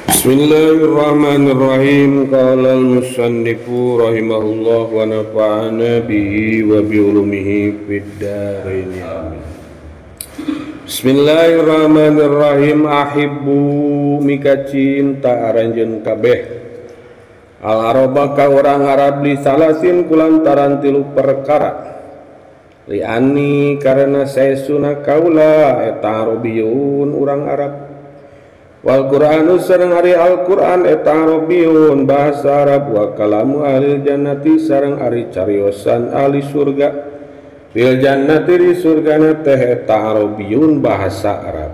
Bismillahirrahmanirrahim. Qala al-musannifu rahimahullah wa nafa'ana bihi wa bi ulumihi fid dharain. Amin. Bismillahirrahmanirrahim. Ahibbu mika cinta aranjeun kabeh al araba ka urang Arab li salasin kulantaran tilu perkara. Liani karena saesuna kaula eta arabiyun urang Arab. Wal Qur'anu sareng ari Al-Qur'an eta arabiyun bahasa Arab wa kalamu ahli jannati sareng ari cariosan ahli surga. Fil jannati di surgana teh eta arabiyun bahasa Arab.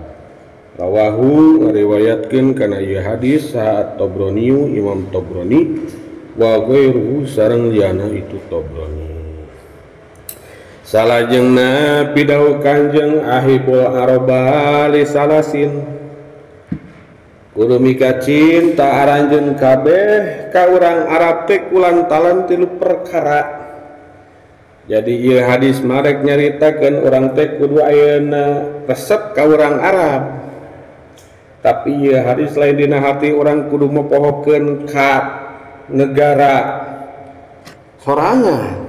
Rawahu ngariwayatkeun kana ieu hadis saha At-Tabrani Imam Tabrani wa ghairuhu sareng liyana itu Tabrani. Salajengna pidawuh Kanjeng ahibul araba li salasin. Kudu mika cinta aranjeun kabeh ka urang Arab teh kulantaran tilu perkara. Jadi ieu hadis marek nyaritakeun urang teh kudu ayeuna resep ka urang Arab. Tapi ieu hadis lain dina hati urang kudu mopohokeun ka negara sorangan.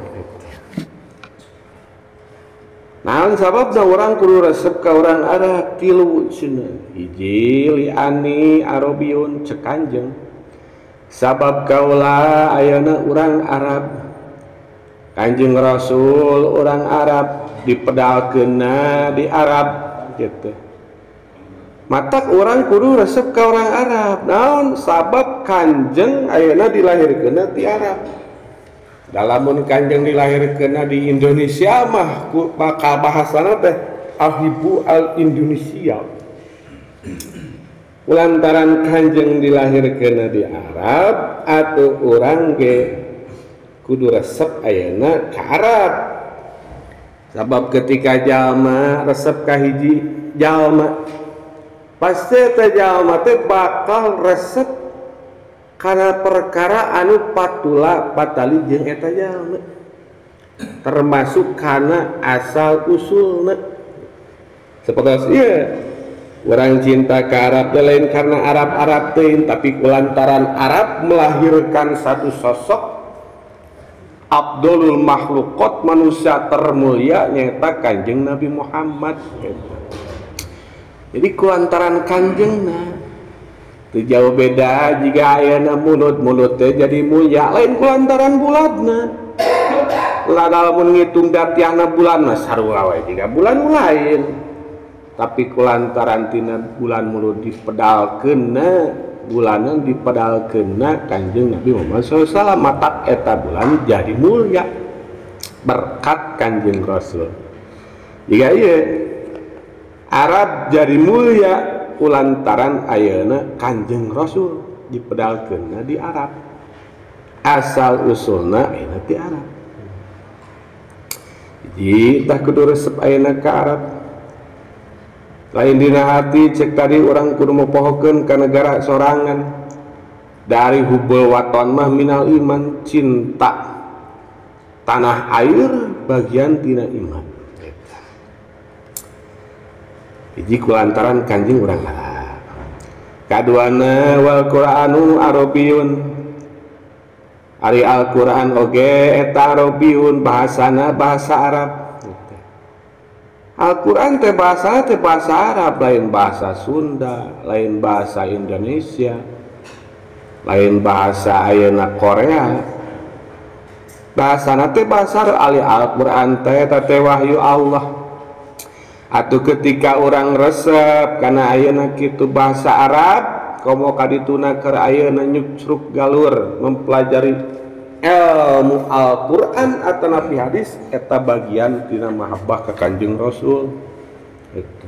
Naon sababna urang kudu resep ka urang Arab tilu cenah. Hiji liani arabiyun cek Kanjeng. Sabab kaula ayeuna urang Arab. Kanjeng Rasul urang Arab dipedalkeunna di Arab gitu. Matak urang kudu resep ka urang Arab. Naon sabab Kanjeng ayeuna dilahirkeunna di Arab. Dalamun Kanjeng dilahirkeunna di Indonesia mah bakal bahasana teh ahibu al Indonesia. Lantaran Kanjeng dilahirkeunna di Arab atau urang ge kudu resep ayeuna ka Arab. Sabab ketika jalma resep ka hiji jalma pasti teh jalma teh bakal resep karena perkara anu patula patali jeung eta jalma termasuk karena asal usulna. Seperti ieu urang cinta ka Arab teh lain karena Arab-Arab teuing, tapi kulantaran Arab melahirkan satu sosok abdulul makhlukot manusia termulia nyaeta Kanjeng Nabi Muhammad. Jadi kulantaran Kanjengna teu jauh beda jika ayeuna mulut-mulut teh jadi mulia lain kulantaran bulanna. Lah lamun ngitung datiahna bulan mah sarua we jiga bulan lain. Tapi kulantaran tina bulan mulut dipedalkeunna, bulanan dipedalkeunna Kanjeng Nabi Muhammad sallallahu alaihi wasallam matak eta bulan jadi mulia berkat Kanjeng Rasul. Jika ieu Arab jadi mulia kulantaran ayeuna Kanjeng Rasul dipedalkeunna di Arab. Asal usulna ayeuna di Arab. Jadi tah kudu resep ayeuna ka Arab. Lain dina hati cek tadi urang kudu mopohokeun ka negara sorangan. Dari hubul waton mah minal iman, cinta tanah air bagian tina iman. Hiji kulantaran Kanjeng urang Arab. Kaduana wal Qur'anu arabiyun. Ari Al-Qur'an oge eta arabiyun bahasana bahasa Arab. Al-Qur'an teh bahasa Arab, lain bahasa Sunda, lain bahasa Indonesia, lain bahasa ayeuna Korea. Bahasana teh bahasa Arab. Ali Al-Qur'an teh eta teh wahyu Allah. Atau ketika orang resep karena ayeuna kitu bahasa Arab komo kadituna keur ayeuna nyucruk galur mempelajari ilmu Al-Qur'an atau nabi hadis eta bagian tina mahabbah ka Kanjeng Rasul itu.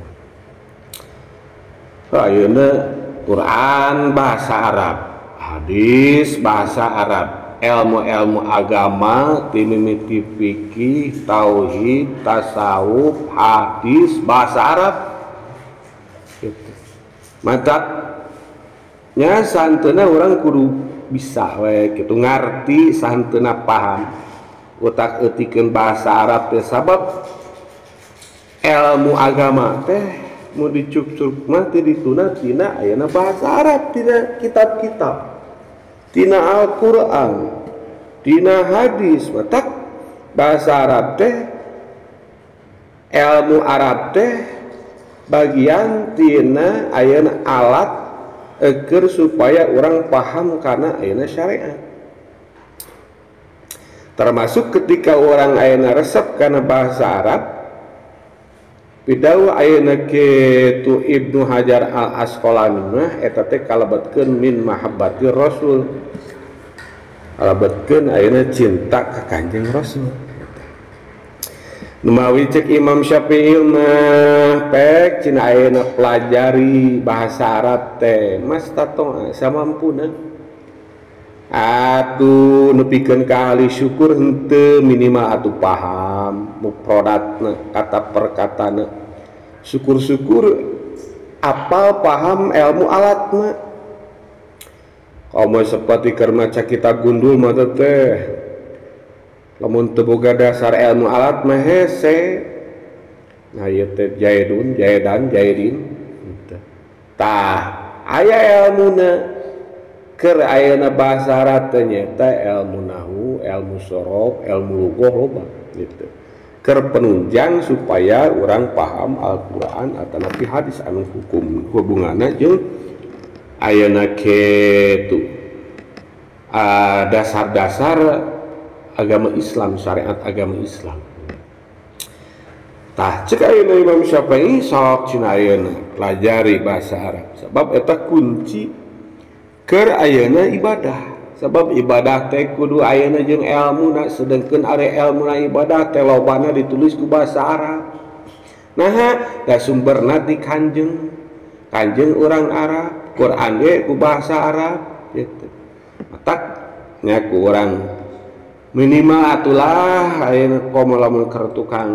Ayeuna Quran bahasa Arab, hadis bahasa Arab, ilmu-ilmu agama timimiti fikih, tauhid, tasawuf, hadis bahasa Arab gitu. Mata nya santena urang kudu bisa we kitu ngarti santena paham utak eutikeun bahasa Arab teh sabab ilmu agama teh Mau dicuk-cuk mah ti dituna tina ayeuna bahasa Arab, tina kitab-kitab, tina Al-Qur'an, tina hadis. Matak bahasa Arab teh, ilmu Arab teh bagian tina ayeuna alat keur supaya orang paham kana ayeuna syariat. Termasuk ketika orang ayeuna resep kana bahasa Arab, pidau ayeuna kitu Ibnu Hajar Al Asqalani mah eta teh kalebetkeun min mahabbatir Rasul. Kalebetkeun ayeuna cinta ka Kanjeng Rasul. Numawi cek Imam Syafi'i mah pek cina ayeuna pelajari bahasa Arab teh mas tatong samampuna. Atuh nepikeun ka ahli syukur henteu minimal atuh paham mufradatna kata per katana. Syukur-syukur apal paham ilmu alatna. Komo seperti keur maca kitab gundul mah teh lamun teu boga dasar ilmu alat mah hese. Nah ieu teh jaidun, jaidan, jaidin. Tah aya ilmuna. Keur ayeuna bahasa Arab teh nyaeta ilmu nahwu, ilmu shorof, ilmu lughah loba gitu. Keur penunjang supaya urang paham Al-Qur'an atanapi hadis anu hukum hubunganna jeung ayeuna kitu. Dasar-dasar agama Islam, syariat agama Islam. Tah cek ayeuna Imam Syafi'i sok cenah ayeuna pelajari bahasa Arab sebab eta kunci keur ayeuna ibadah. Sebab ibadah teh kudu ayeuna jeung elmuna, sedengkeun ari elmuna ibadah teh lobana ditulis ku bahasa Arab. Nah, da sumberna ti Kanjeng. Kanjeng urang Arab, Quran ge ku bahasa Arab gitu. Matak nya ku urang minimal atulah ayeuna komo lamun keur tukang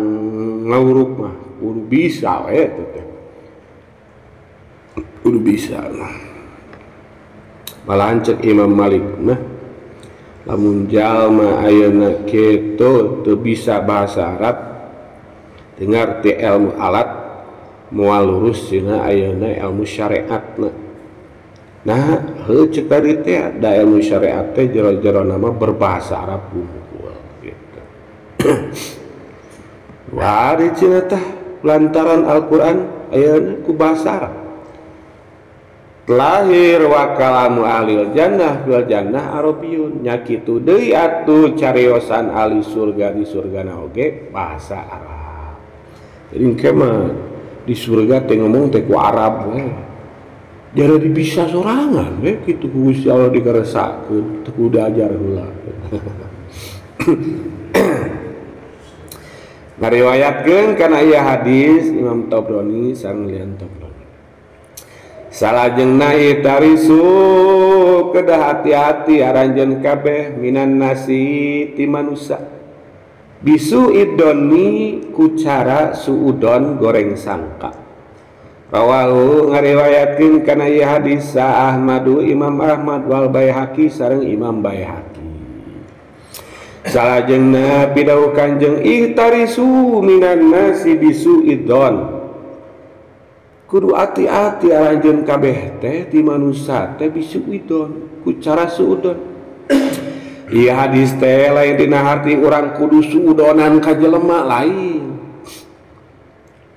ngawuruk mah kudu bisa we teh. Kudu bisa lah. Malahan cek Imam Malik mah lamun jalma ayeuna kitu teu bisa bahasa Arab teu ngarti ilmu alat moal lurus cenah ayeuna ilmu syariatna. Nah heuh cek tadi teh da ilmu syariat teh jero-jero nama berbahasa Arab unggul gitu. Wah di cenah tah lantaran Al-Qur'an ayeuna ku bahasa Arab. Lahir wa kalamu ahlil jannah fil jannah arabiyun nya kitu deui atuh cariosan ahli surga di surgana oge bahasa Arab. Jadi engke mah di surga teh ngomong teh ku Arab we. Jara di bisa sorangan we kitu ku Gusti Allah dikaresakeun teu kudu ajar heula. Ngariwayatkeun kana ieu hadis Imam Tabrani sareng lian Tabrani. Salajengna itarisu kedah hati-hati aranjeun kabeh minan nasi ti manusa. Bisu idoni ku cara suudon goreng sangka. Rawahu ngariwayatkeun kana ieu hadis sa Ahmadu Imam Ahmad wal Baihaqi sareng Imam Baihaqi. Salajengna pidawuh Kanjeng ihtarisu minan nasi bisu idon. Kudu hati-hati aranjeun kabeh teh ti manusa teh bisu idon ku cara suudon. Ieu hadis teh lain dina harti urang kudu suudonan ka jelema lain.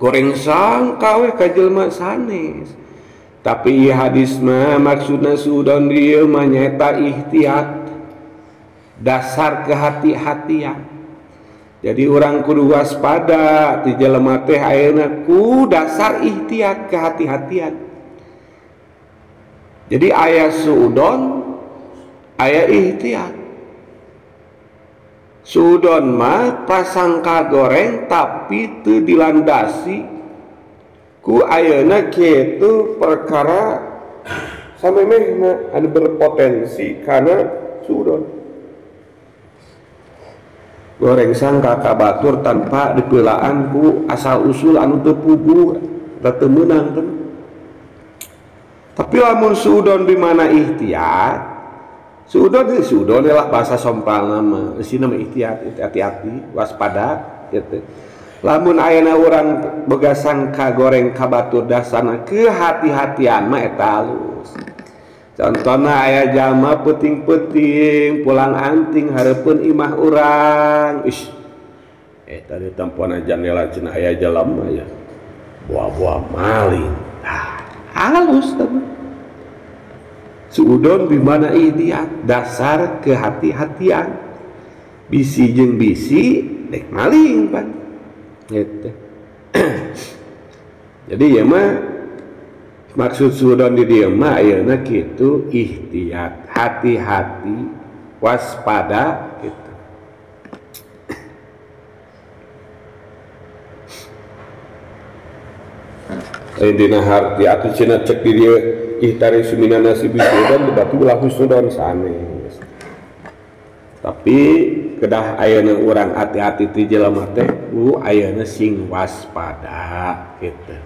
Goreng sangka we ka jelema sanes. Tapi ieu hadis mah maksudna suudon dieu mah nyaeta ihtiyat, dasar kehati-hatian. Jadi orang kudu waspada ti jelema teh ayeuna ku dasar ihtiyat kehati-hatian. Jadi aya suudon, aya ihtiyat. Suudon mah prasangka goreng tapi teu dilandasi ku ayeuna kitu perkara samemehna anu berpotensi kana suudon. Goreng sangka ka batur tanpa dipeulaan ku asal usul anu teu puguh teu meunang teh. Tapi lamun suudon di mana ihtiyat, suudon suudon lah bahasa sompal nama, sini mah ihtiyat, hati-hati, waspada gitu. Lamun ayeuna urang boga sangka goreng ka batur dasarna kehati-hatian mah eta halus. Contohna aya jalma peuting-peuting pulang anting hareupeun imah urang. Ish. Eta di tampona jandela cenah aya jalma ya. Buah-buah maling. Tah, halus teh. Suudon di mana ikhtiar dasar kehati-hatian. Bisi jeung bisi dek maling pan. Gitu. Jadi ya mah maksud suudon di dieu mah ayeuna kitu ikhtiar, hati-hati, waspada gitu. Dina harti atuh cenah cek di dieu ihtari sumina nasib suudon berarti ulah husnudon sanes. Tapi kedah ayeuna urang hati-hati ti jelema teh ku ayeuna sing waspada gitu.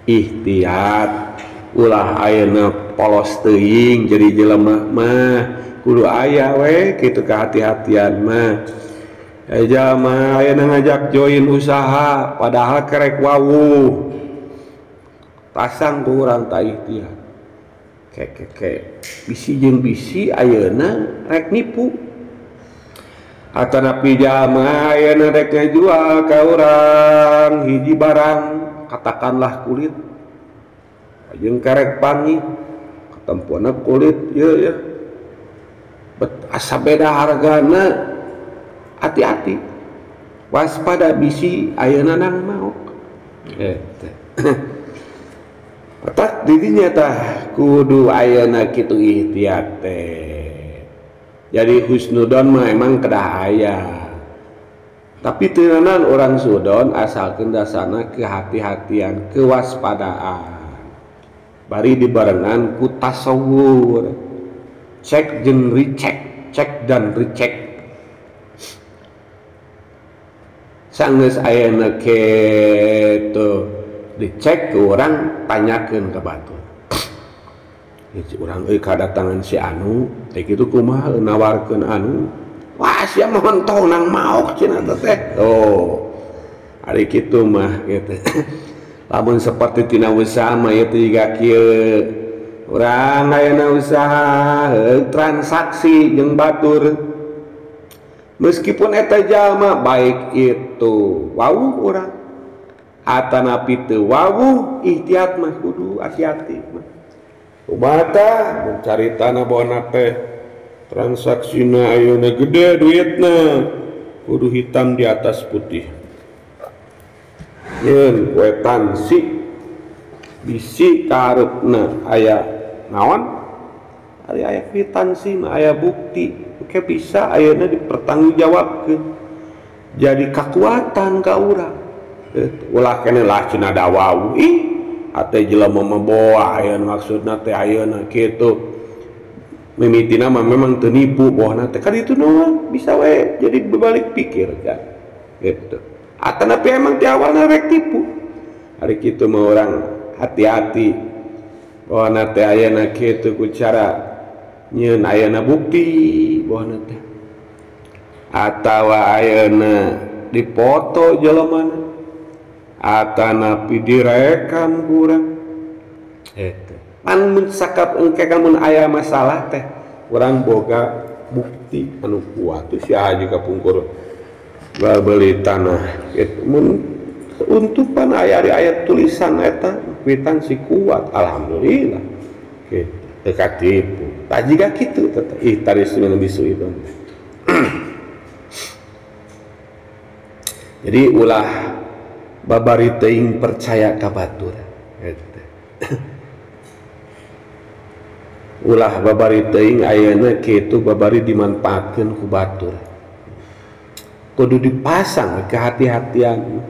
Ikhtiar ulah ayeuna polos teuing jadi jelema mah kudu aya we kitu kehati-hatian mah. Jalma ayeuna ngajak join usaha padahal kerek wawuh. Pasang ku urang ta ikhtiar. Kek bisi jeung bisi ayeuna rek nipu. Atanapi jalma ayeuna rek ngajual ka urang hiji barang katakanlah kulit jeung kerek pangi katempuanna kulit ieu ya bet asa beda hargana hati-hati waspada bisi ayeuna nang maok eta. Petak didinya tah kudu ayeuna kitu ikhtiar teh. Jadi husnudon mah emang kedah aya. Tapi teunanan orang sudon asalkeun dasarna kehati-hatian, kewaspadaan. Bari dibarengan ku tasawur. Cek jeung recheck, cek dan recheck. Sanggeus ayeuna kitu dicek ke orang tanyakeun ka batur. Urang euy kadatangan si anu teh kitu kumaha nawarkeun anu. Wah sia mah entong nang maok cenah teh. Oh. Ari kitu mah kitu. Lamun seperti tina usaha mah ieu teh jiga kieu. Urang ayeuna usaha transaksi jeung batur. Meskipun eta jalma baik itu wawuh urang atanapi teu wawuh ikhtiar mah kudu hati-hati mah. Kumata mencari tanah bona teh transaksina ayeuna gede duitna kudu hitam di atas putih. Yeun kwetansi bisi kareupna aya naon? Ari aya kwitansi mah aya bukti ke bisa ayeuna dipertanggungjawabkeun. Jadi kakuatan ka urang. Ulah kene lah cenah da wawuh ih ate jelema mah boa ayeuna maksudna teh ayeuna kitu. Mimitina mah memang teu nipu bohna teh kan itu doang bisa we jadi berbalik pikir kan gitu. Atanapi emang ti awalna rek tipu. Ari kitu mah urang hati-hati bohna teh ayeuna kitu ku cara nyieun ayeuna bukti bohna teh. Atawa ayeuna dipoto jelemana atanapi direkam kurang eta pan mun sakap engke mun aya masalah teh urang boga bukti anu kuat si haji kapungkur beli tanah gitu mun untupan aya di ayat tulisan eta kwitansi kuat alhamdulillah gitu teu katipu tah jiga kitu teh ih taris lebih suidon. Jadi ulah babari teuing percaya ka batur eta. Ulah babari teuing ayeuna kitu babari dimanfaatkeun ku batur. Kudu dipasang kehati-hatian.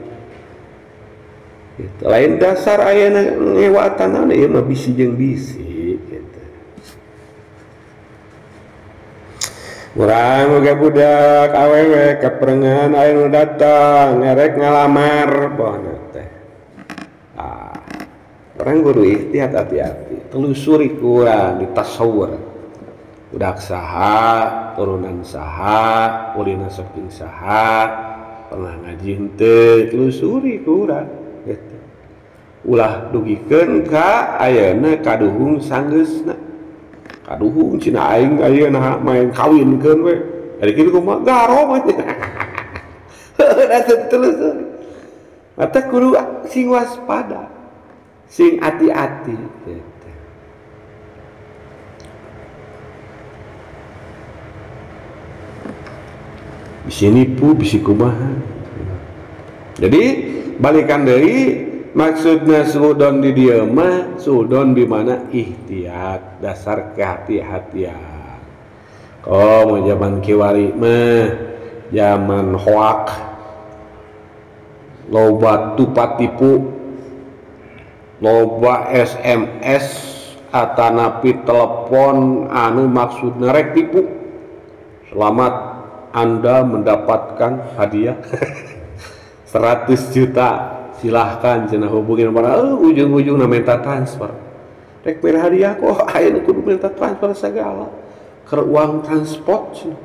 Gitu. Lain dasar ayeuna ngewatan ieu mah bisi jeung bisi gitu. Urang oge budak awewe kaperengan aya nu datang ngerek ngalamar bohna teh. Ah, urang kudu ikhtiar hati-hati, telusuri ku urang ditasawur. Budak saha, turunan saha, ulina saking saha, Pernah ngaji henteu telusuri ku urang gitu. Ulah dugikeun ka ayeuna kaduhung sanggeusna. Kaduhung cenah aing ayeuna main kawinkeun we. Ari kitu kumaha garo mah. Heuh da telusuri. Mata kudu sing waspada, sing hati-hati gitu. Bisi nipu, bisi kumaha. Jadi balikan deui maksudnya suudon di dieu mah suudon di mana ihtiyat, dasar kehati-hatian. Oh, mau zaman kiwari mah zaman hoak, loba tupat tipu, loba SMS atanapi telepon anu maksudna rek tipu. Selamat Anda mendapatkan hadiah 100 juta, silahkan cenah hubungin mana, ujung-ujungna minta transfer. Rek mere hadiah kok aya nu kudu minta transfer segala. Keur uang transport cenah.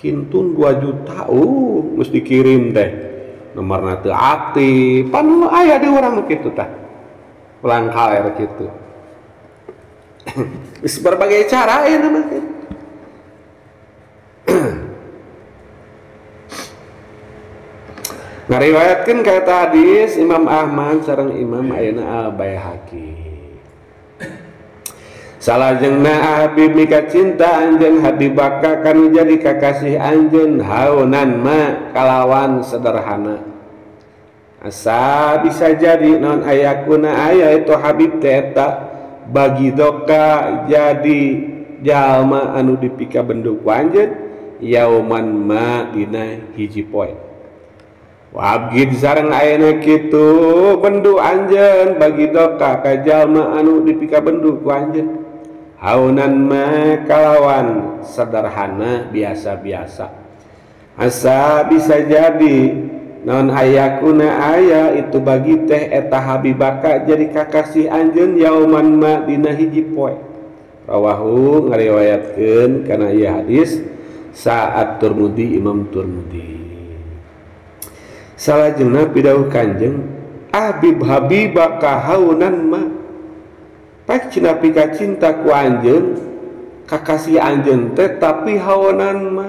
Kintun 2 juta, geus dikirim teh. Nomorna teu aktif, pan aya di urang nu kitu tah. Ulang kaler kitu. Geus berbagai cara aya mah. Ngariwayatkeun ka eta hadis Imam Ahmad sareng Imam Ayeuna Al-Baihaqi. Salajengna Habib mika cinta anjeun habibaka kanu jadi kakasih anjeun haunan ma kalawan sederhana. Asa bisa jadi non ayakuna aya itu Habib teh eta bagi doka jadi jalma anu dipika bendu ku anjeun yauman ma dina hiji poe. Wabgid sareng ayeuna kitu bendu anjeun bagi doka ka jalma anu dipika bendu ku anjeun haunan ma kalawan sederhana biasa-biasa. Asa bisa jadi non hayakuna aya itu bagi teh eta habibaka jadi kakasih anjeun yauman ma dina hiji poe. Rawahu ngariwayatkeun kana ieu hadis saat Turmudi Imam Turmudi. Salajengna pidauh Kanjeng Habib habibaka haunan ma pek cenah pika cinta ku anjeun kakasih anjeun teh tapi haunan ma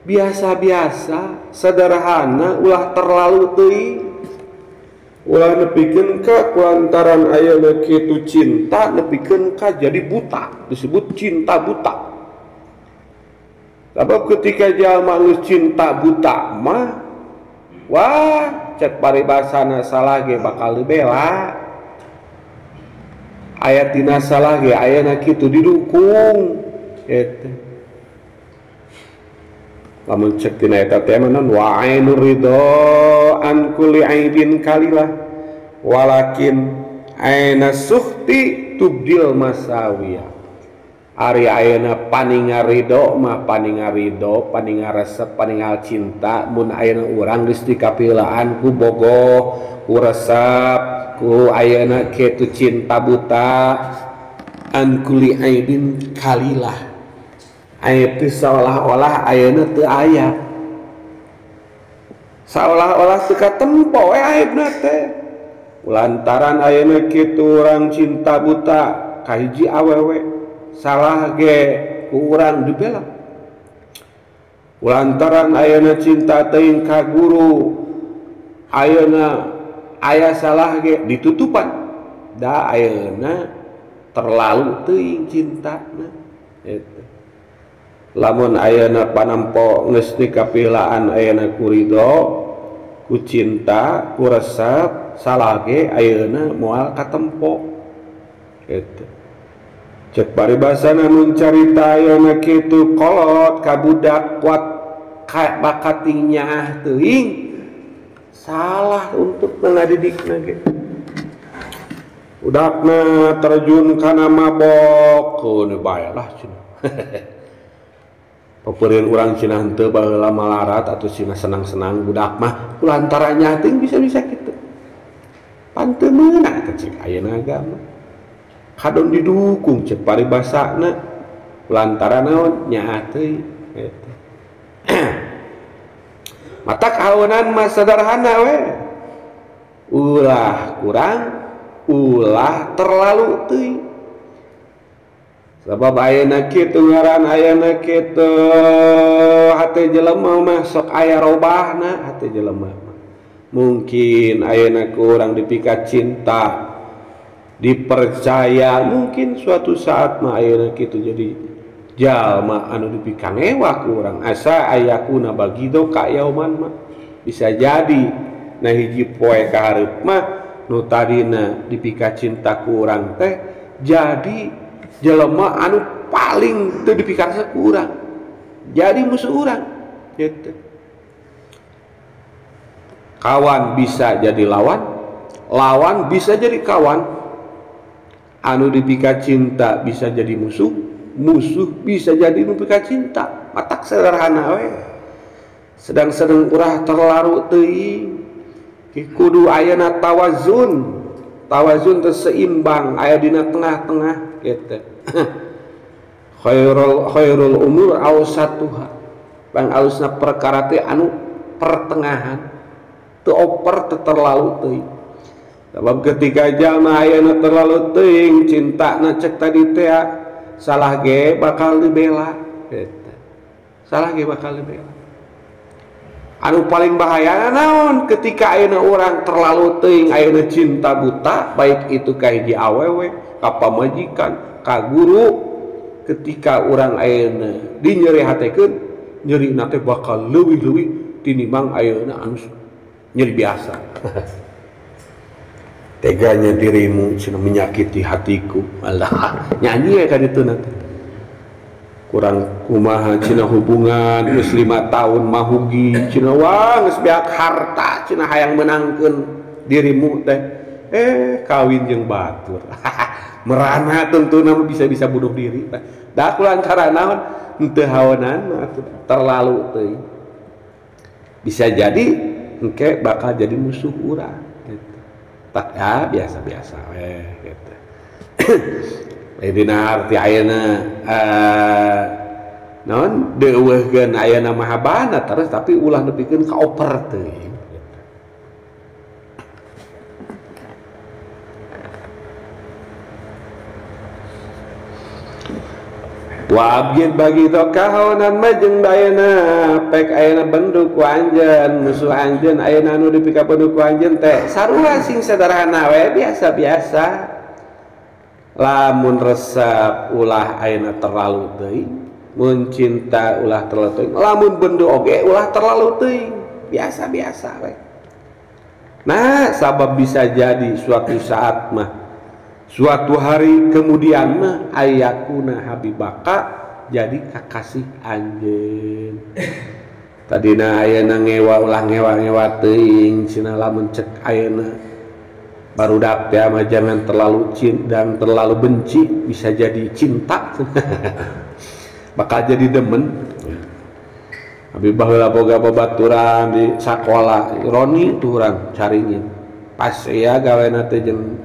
biasa-biasa sederhana ulah terlalu teuing ulah nepikeun ka kulantaran ayeuna kitu cinta nepikeun ka jadi buta disebut cinta buta. Sabab ketika jalma geus cinta buta mah wah cek paribasana salah ge bakal dibela aya tina salah ge ayana kitu didukung eta lamun cek tina eta teh mah wa ainur ridho an kulli aibin kalilah walakin aina suhti tubdil masawiya. Ari ayeuna paningal ridho mah paningal ridho, paningal resep, paningal cinta mun ayeuna urang geus dikapilaan ku bogoh, ku resep, ku ayeuna kitu cinta buta an kulli aibin kalilah. Aib teh seolah-olah ayeuna teu aya. Seolah-olah teu katempo we aibna teh. Lantaran ayeuna kitu urang cinta buta ka hiji awewe salah ge ku urang dibela. Lantaran ayeuna cinta teuing ka guru ayeuna aya salah ge ditutupan. Da ayeuna terlalu teuing cintana eta. Lamun ayeuna panampo geus dikapilaan ayeuna ku ridho, ku cinta, ku resep, salah ge ayeuna moal katempo eta. Cek paribasana mun carita ayeuna kitu kolot ka budak kuat bakat nyaah teuing salah untuk ngadidikna ge. Budakna terjun kana mabok keun bae lah cenah. Pepeurieun urang cenah henteu baheula malarat atuh cenah senang-senang budak mah kulantaran nyaah teuing bisa-bisa kitu. Pan teu meunang teh cek ayeuna agama. Kadon didukung cek paribasana lantaran naon nyaah teuing eta. Matak haonan mah sederhana we. Ulah kurang, ulah terlalu teuing. Sebab ayeuna kitu ngaran ayeuna kitu hate jelema mah sok aya robahna hate jelema mah. Mungkin ayeuna ku urang dipika cinta, dipercaya, mungkin suatu saat mah ayeuna kitu jadi jalma anu dipika ngewa ku urang asa ayakuna bagido ka yauman mah. Bisa jadi nah hiji poe ka hareup mah nu tadina dipika cinta ku urang teh jadi jelema anu paling teu dipikaresep ku urang, jadi musuh urang gitu. Kawan bisa jadi lawan, lawan bisa jadi kawan. Anu dipika cinta bisa jadi musuh, musuh bisa jadi nu pika cinta. Matak sederhana we. Sedang-sedang urah terlalu teuing. Kudu ayana tawazun. Tawazun teh seimbang, aya dina tengah-tengah gitu. Khairul umur awsatuha. Pang alusna perkara teh anu pertengahan. Teu oper teu terlalu teuing. Sebab ketika jalma ayeuna terlalu teuing cintana cek tadi teh salah ge bakal dibela gitu. Salah ge bakal dibela. Anu paling bahaya naon ketika ayeuna urang terlalu teuing ayeuna cinta buta, baik itu ka hiji awewe, ka pamajikan, ka guru, ketika urang ayeuna dinyerihatekeun, nyerina teh bakal leuwih-leuwih tinimbang ayeuna anu nyeri biasa. Teganya dirimu cenah menyakiti hatiku. Alah, nyanyi ya ka ditu nanti. Kurang kumaha cenah hubungan geus 5 tahun mahugi cenah wah geus beak harta cenah hayang menangkeun dirimu teh. Kawin jeung batur. Merana tentuna bisa-bisa bunuh diri. Da kulantaran naon henteu haonan terlalu teuing. Bisa jadi engke bakal jadi musuh urang gitu. Tak ya biasa-biasa we gitu. Dina arti ayeuna naon deueuhkeun ayeuna mahabana terus tapi ulah nepikeun ka oper teuing gitu. Wa abgid bagi kahonan majeng ayeuna pek ayeuna bendu ku anjeun musuh anjeun ayeuna anu dipika bendu ku anjeun teh sarua sing sederhana we biasa-biasa. Lamun resep ulah ayeuna terlalu teuing, mun cinta ulah terlalu teuing, lamun bendu oge ulah terlalu teuing, biasa-biasa we. Nah, sabab bisa jadi suatu saat mah, suatu hari kemudian mah ayakuna habibaka jadi kakasih anjeun. Tadina ayeuna ngewa ulah ngewa-ngewa teuing cenah lamun cek ayeuna barudak teh mah jangan terlalu cinta dan terlalu benci, bisa jadi cinta. Bakal jadi demen. Abi baheula boga babaturan di sakola, Roni tuh urang caringin. Pas ya gawena teh jeung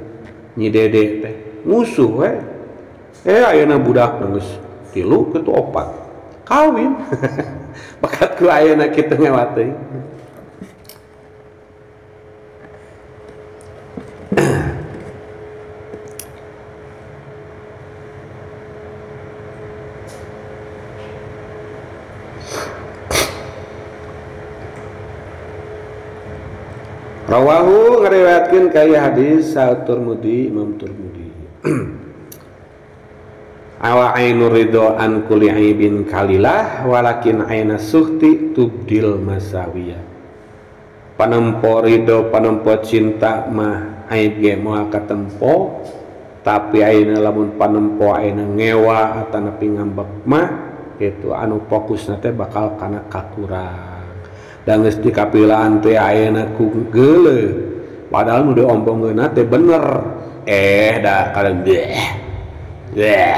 Nyi Dede teh musuh we. Ayeuna budak geus 3 kitu 4. Kawin. Bakat ku ayeuna kitu ngewa teuing. Rawahu ngariwayatkeun ka hadis At-Tirmidzi, Imam Tirmidzi. Awa ainur ridho an kulli aibin kalilah walakin aina suhti tubdil masawiyah. Panempo ridho, panempo cinta mah aib ge moal katempo, tapi ayeuna lamun panempo ayeuna ngewa atanapi ngambek mah kitu anu fokusna teh bakal kana kakurang. Dan geus dikapilaan teh ayeuna ku geuleuh padahal nu diompongkeunna teh bener, da kalem deh deh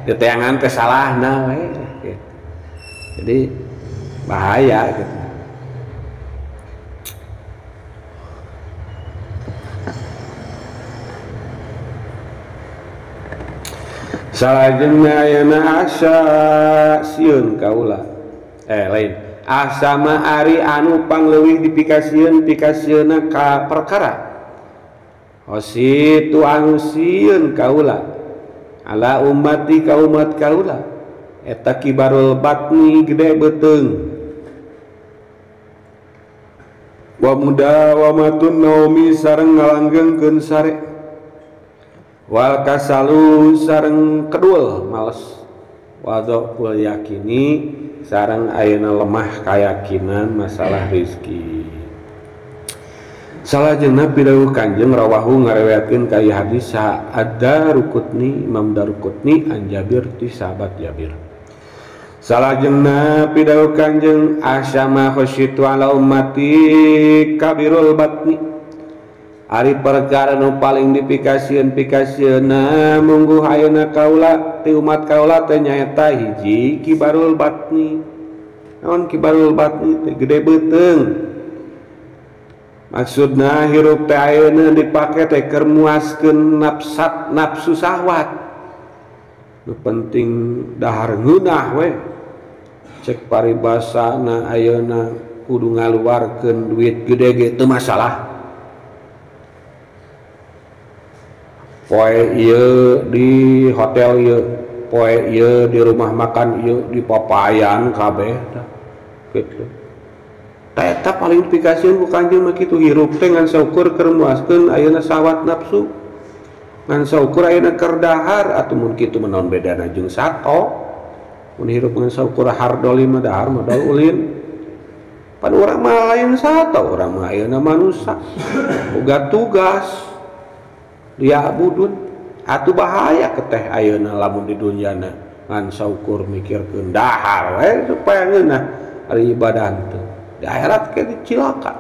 diteangan teh salahna we gitu. Jadi bahaya gitu. Salajengna ayeuna asa sieun kaula lain Asama ari anu pangleuwih dipikasieun pikasieunna ka perkara. Hositu anu sieun kaula ala ummati ka umat kaula eta kibarul batni gede beuteung wa mudawamatun naumi sareng ngalanggengkeun sare wal kasalu sareng kedul males wadhul yakini sareng ayeuna lemah kayakinan masalah rizki. Salajengna pidawuh Kanjeng rawahu ngariwayatkeun ka ieu hadis saha Ad-Daruqutni Imam Daruqutni an Jabir ti sahabat Jabir. Salajengna pidawuh Kanjeng asyama khasyitu ala ummati kabirul batni ari perkara nu paling dipikasieun pikasieunna mungguh ayeuna kaula ti umat kaula teh nyaeta hiji kibarul batni. Naon kibarul batni teh gede beuteung. Maksudna hirup teh ayeuna dipake teh keur muaskeun nafsat nafsu syahwat. Nu penting dahar ngeunah we. Cek paribasana ayeuna kudu ngaluarkeun duit gede ge teu masalah. Poe ieu di hotel ieu, poe ieu di rumah makan ieu, di papayan kabeh tah kitu. Eta paling dipikasieun ku Kanjeng mah kitu hirup teh ngan saukur keur muaskeun ayeuna syahwat nafsu. Ngan saukur ayeuna keur dahar atuh mun kitu mah naon bedana jeung sato. Mun hirup ngan saukur hardoli mah dahar modal ulin. Pan urang mah lain sato, urang mah ayeuna manusa. Boga tugas. Liya'budun atuh bahaya keteh ayeuna lamun di dunyana ngan saukur mikirkeun dahar we supaya ngeunah ari ibadah teu. Di akhirat ke dicilaka.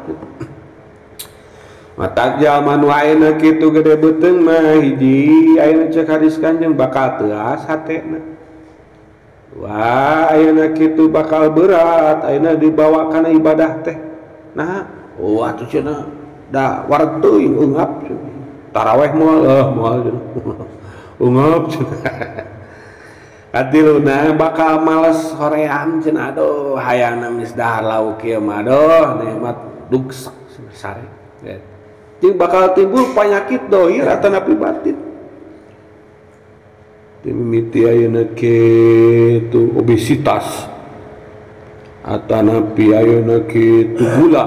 Matak jalma nu ayeuna kitu gede beuteung mah hiji ayeuna cek hadis Kanjeng bakal teuas hatena. Wah ayeuna kitu bakal berat ayeuna dibawa kana ibadah teh. Nah, oh atuh cenah da wareg teuing eungap cenah. Taraweh moal moal cenah. Ungap cenah. Katiluna bakal males hoream cenah aduh hayangna geus dahar lauk ieu mah aduh nikmat dugsak sare. Jeung bakal timbul penyakit dohir atanapi batin. Mimiti ayeuna kitu obesitas atanapi ayeuna kitu gula,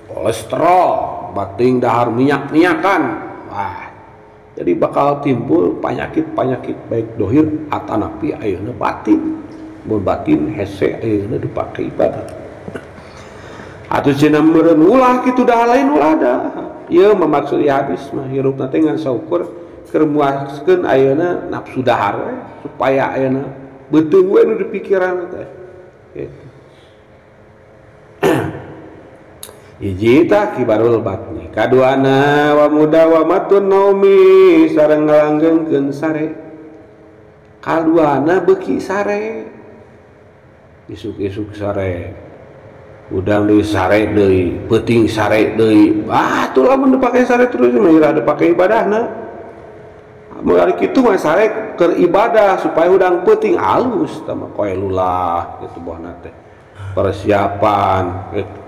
kolesterol, bating dahar minyak-minyakan. Wah, jadi bakal timbul penyakit-penyakit baik dohir atanapi ayeuna batin. Mun batin hese ayeuna dipake ibadah. Atuh cenah meureun ulah kitu dah lain ulah dah. Ieu mah maksud ieu hadis mah hirupna teh ngan saukur keur muaskeun ayeuna nafsu dahar we supaya ayeuna beuteung we nu dipikiran teh. Gitu. Hiji tah kibarul batni. Kaduana wa mudawamatun naumi sareng ngalanggengkeun sare. Kaduana beuki sare. Isuk-isuk sare. Udang deui sare deui, peuting sare deui. Ah, atuh lamun dipake sare terus mah ira dipake ibadahna. Mun ari kitu mah sare keur ibadah supaya hudang peuting alus tah mah koelulah kitu bohna teh. Persiapan gitu.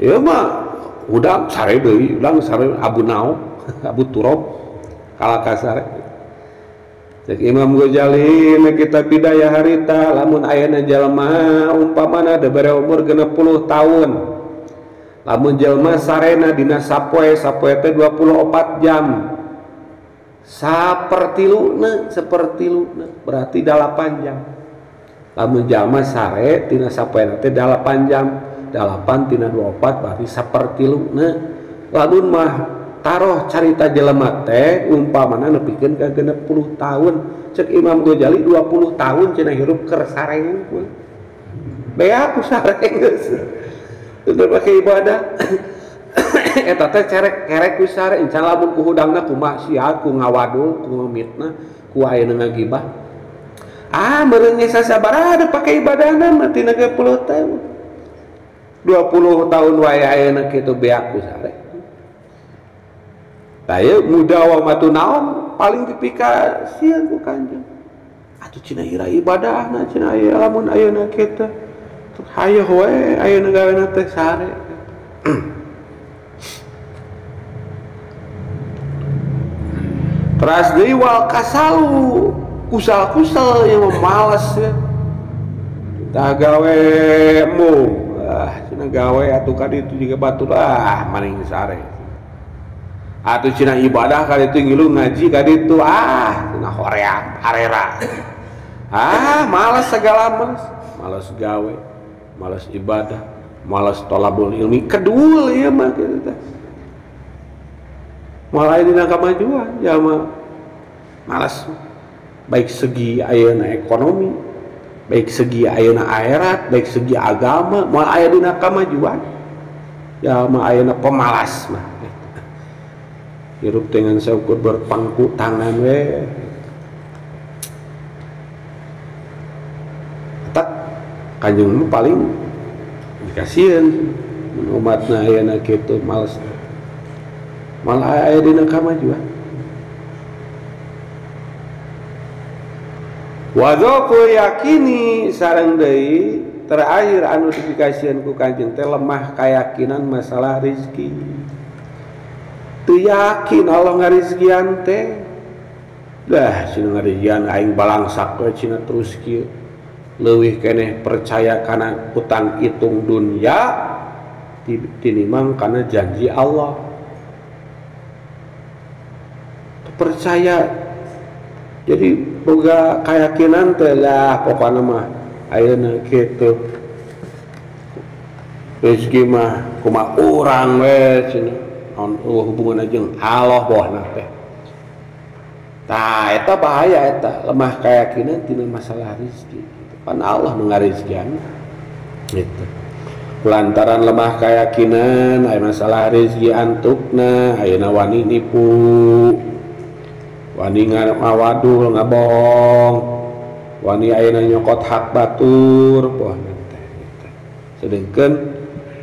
Ieu mah hudang sare deui, hudang sare abu nao, abu turab kalaka sare. Cek Imam Ghazali na kitab Bidayah harita lamun ayeuna jalma umpamana dibere umur 60 tahun. Lamun jalma sarena dina sapoe, sapoe teh 24 jam. Sapertiluna, sepertiluna berarti 8 jam. Lamun jalma sare tina sapoe teh 8 jam. 8 tina 24 berarti sapertiluna. Lamun mah taruh carita jelema teh umpamana nepikeun ka 60 tahun. Cek Imam Ghazali 20 tahun cenah hirup keur sare hungkul. Bea ku sare geus. Teu pake ibadah. Eta teh cerek kerek ku sare encan lamun ku hudangna ku maksiat, ku ngawadul, ku ngemitnah, ku ayeuna ngagibah. Ah meureun ge sasabaraha pake ibadahna mah tina 60 tahun. 20 tahun wae ayeuna kitu beak ku sare. Tah ieu mudawamatu naom paling dipikasieun ku Kanjeng. Atuh cenah ira ibadahna cenah aya lamun ayeuna kitu. Hayoh we ayeuna gawena teh sare. Teras deui wal kasalu, kusal-kusal yang malas ya. Tah gawe embung, ah cenah gawe atuh ka ditu jiga batur ah maning sare. Atuh cenah ibadah ka ditu ngilu ngaji ka ditu ah cenah hoream arera. Ah malas segala malas, malas gawe, malas ibadah, malas tolabul ilmi, kedul ieu mah kitu teh. Malah dina kamajuan jalma malas, baik segi ayeuna ekonomi, baik segi ayeuna akhirat, baik segi agama, moal aya dina kamajuan jalma ayeuna pemalas mah. Hirup dengan seukur berpangku tangan we. Tak kanjeng mah paling dikasieun mun umatna ayeuna kitu malas. Malah aya dina kamajuan. Wadzoku yakini sareng deui terakhir anu dipikasieun ku kanjeng teh lemah keyakinan masalah rezeki. Teu yakin Allah ngarizkian teh. Lah cenah ngarizkian aing balangsak we cenah terus kieu. Leuwih keneh percaya kana utang hitung dunya tinimbang kana janji Allah. Percaya jadi boga keyakinan teh lah pokokna mah ayeuna kitu rezeki mah kumaha urang we cenah naon hubunganna jeung Allah bohna teh. Tah eta bahaya eta lemah keyakinan tina masalah rezeki gitu. Pan Allah nu ngarizkian gitu. Lantaran lemah keyakinan aya masalah rezeki antukna ayeuna wani nipu, wani ngawadul ngabohong, wani ayeuna nyokot hak batur bohna teh gitu. Sedengkeun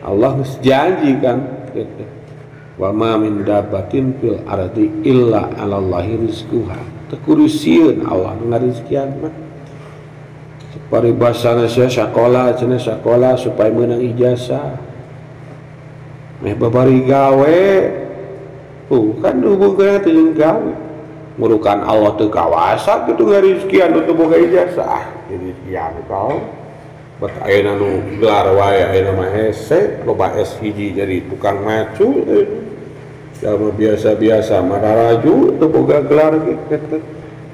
Allah geus janji kan gitu. Wa ma min dabbatin fil ardi illa 'alallahi rizquha. Teu kudu sieun Allah nu ngarizkian mah. Paribasana sia sakola cenah sakola supaya meunang ijazah. Meh babari gawe. Kan hubunganna teh jeung gawe. Murukan Allah teu kawasa kitu ngarizkian teu boga ijazah. Rizkian kau. Bet ayeuna nu gelar wae ayeuna mah hese, loba S hiji jadi tukang macu. Jalma biasa-biasa mararaju teu boga gelar kitu.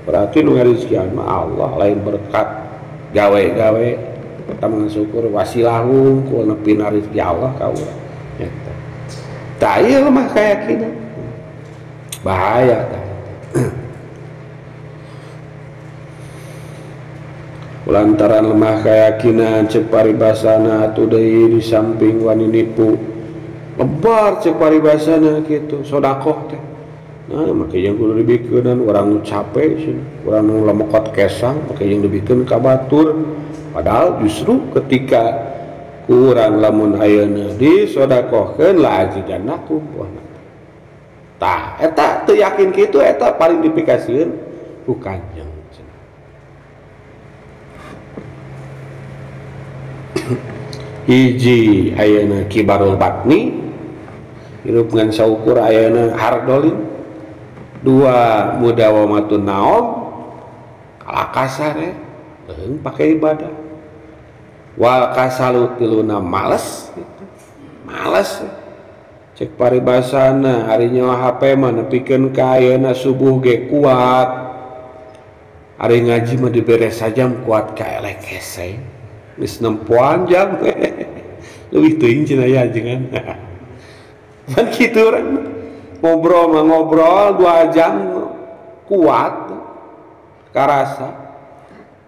Berarti nu ngarizkian mah Allah lain berkat gawe-gawe kita mensyukur wasilah hungkul nepi rezeki Allah ka urang eta. Tah ieu lemah keyakinan. Bahaya tah. Lantaran lemah keyakinan cek paribasana atuh deui di samping wani nipu. Lebar cek paribasana kitu sedekah teh. Nah, make jeung kudu dibikeunan urang nu capek cenah, urang nu lemekot kesang make jeung dibikeun ka batur. Padahal justru ketika kurang lamun ayeuna disodakohkeun la ajidannakum wah. Tah eta teu yakin kitu eta paling dipikasieun ku kanjeng cenah. Hiji ayeuna kibarul batni hirup ngan saukur ayeuna hardolin. Dua mudawamatun naom kalakasar leuheung pake ibadah. Wal kasalu tiluna males gitu. Males cek paribasana ari nyawa HP mah nepikeun ka ayeuna subuh ge kuat, ari ngaji mah dibere sajam kuat ka elek hese geus nempoan jam leuwih teuing cenah ya ajengan. Pan kitu urang ngobrol mah ngobrol 2 jam kuat karasa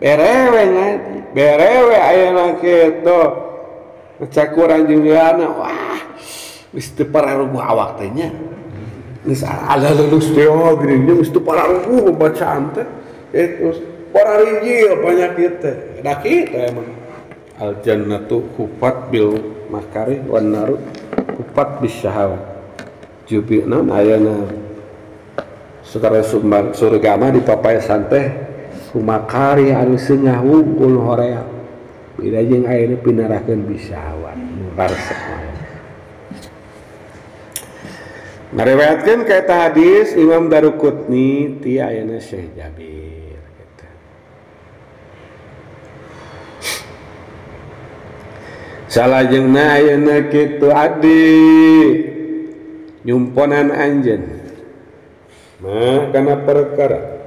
berewe ngaji berewe ayeuna kitu cakuran jeung ana wah geus teu pararuguh awak teh nya geus ada lulus teh oh geuning geus teu pararuguh bacaan teh terus pararijil penyakit teh da kitu emang al jannatu hufat bil makarih wan naru hufat bis syahawat. Jubina ayana sukara sumbang surga mah dipapaesan teh kumakari anu seungah wungkul horea. Beda jeung ayeuna pinarakeun bisawat nu raresep mah. Ngariwayatkeun ka eta hadis Imam Daruqutni ti ayeuna Syekh Jabir gitu. Salajengna ayeuna kitu adi nyumponan anjeun mah kana perkara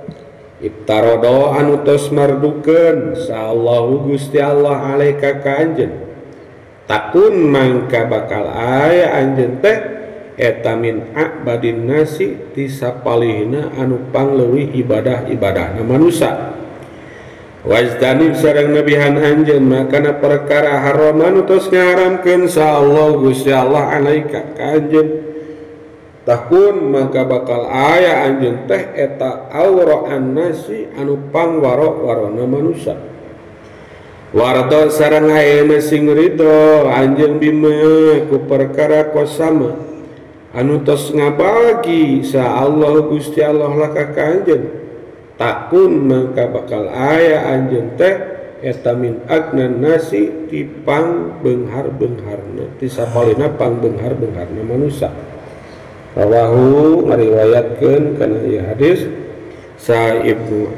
ibtarodo anu tos mardukeun sallahu Gusti Allah alaika ka anjeun takun mangka bakal aya anjeun teh eta min a'badin nasi ti sapalihna anu pangleuwih ibadah-ibadahna manusa wajtanib sareng nebihan anjeun makana perkara haram anu tos ngaharamkeun sa Allah Gusti Allah alaika ka anjeun takun maka bakal aya anjeun teh eta auraan nasi anu pangwaro-warona manusa wardo sareng ayeuna sing ridho anjeun bima ku perkara kosama anu tos ngabagi sa Allah Gusti Allah laka ka anjeun takun maka bakal aya anjeun teh eta min agnan nasi ti pang beunghar-beungharna ti sapalina pang beunghar-beungharna manusa. Rawahu ngariwayatkeun kana ieu hadis sa Ibnu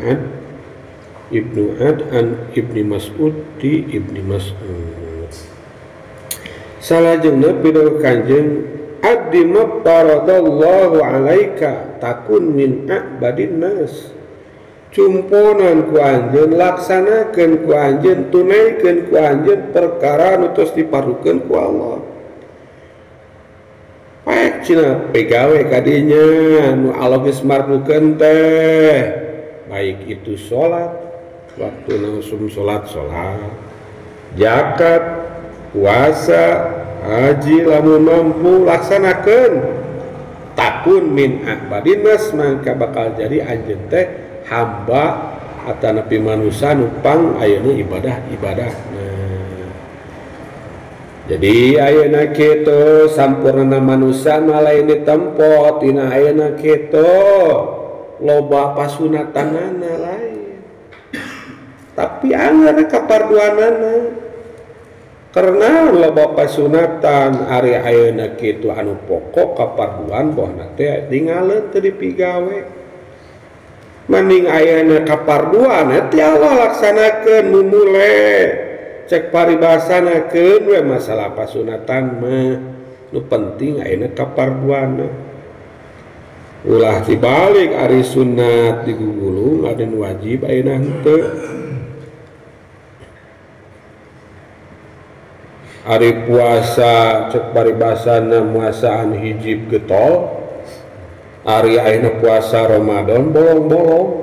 Ad an Ibni Mas'ud ti Ibni Mas'ud. Salajengna pidul kanjeng addi maftaradallahu alaika takun min a'badin nas. Cumponan ku anjeun laksanakeun ku anjeun tunaikeun ku anjeun perkara nu tos dipardukeun ku Allah. Paek cenah pegawe kadinya nu Allah geus mardukeun teh baik itu salat waktu langsung salat salat zakat puasa haji lamun mampu laksanakeun takun min a'badin nas mangka bakal jadi anjeun teh hamba atanapi manusia nupang ayeuna ibadah-ibadah. Nah, jadi ayeuna kitu sampurna manusia mah lain ditempo tina ayeuna kitu loba pasunatanana lain. Tapi anggar kaparduanana karena loba pasunatan ari ayeuna kitu anu pokok kaparduan bohna teh tingaleun teu dipigawe. Mending ayana kaparduan teh Allah laksanakeun mumule cek paribasanakeun we masalah pasunatan mah nu penting ayeuna kaparduanna ulah dibalik ari sunat digugulung ada nu wajib ayeuna henteu ari puasa cek paribasana muasaan hijib getol ari ayeuna puasa Ramadan bolong-bolong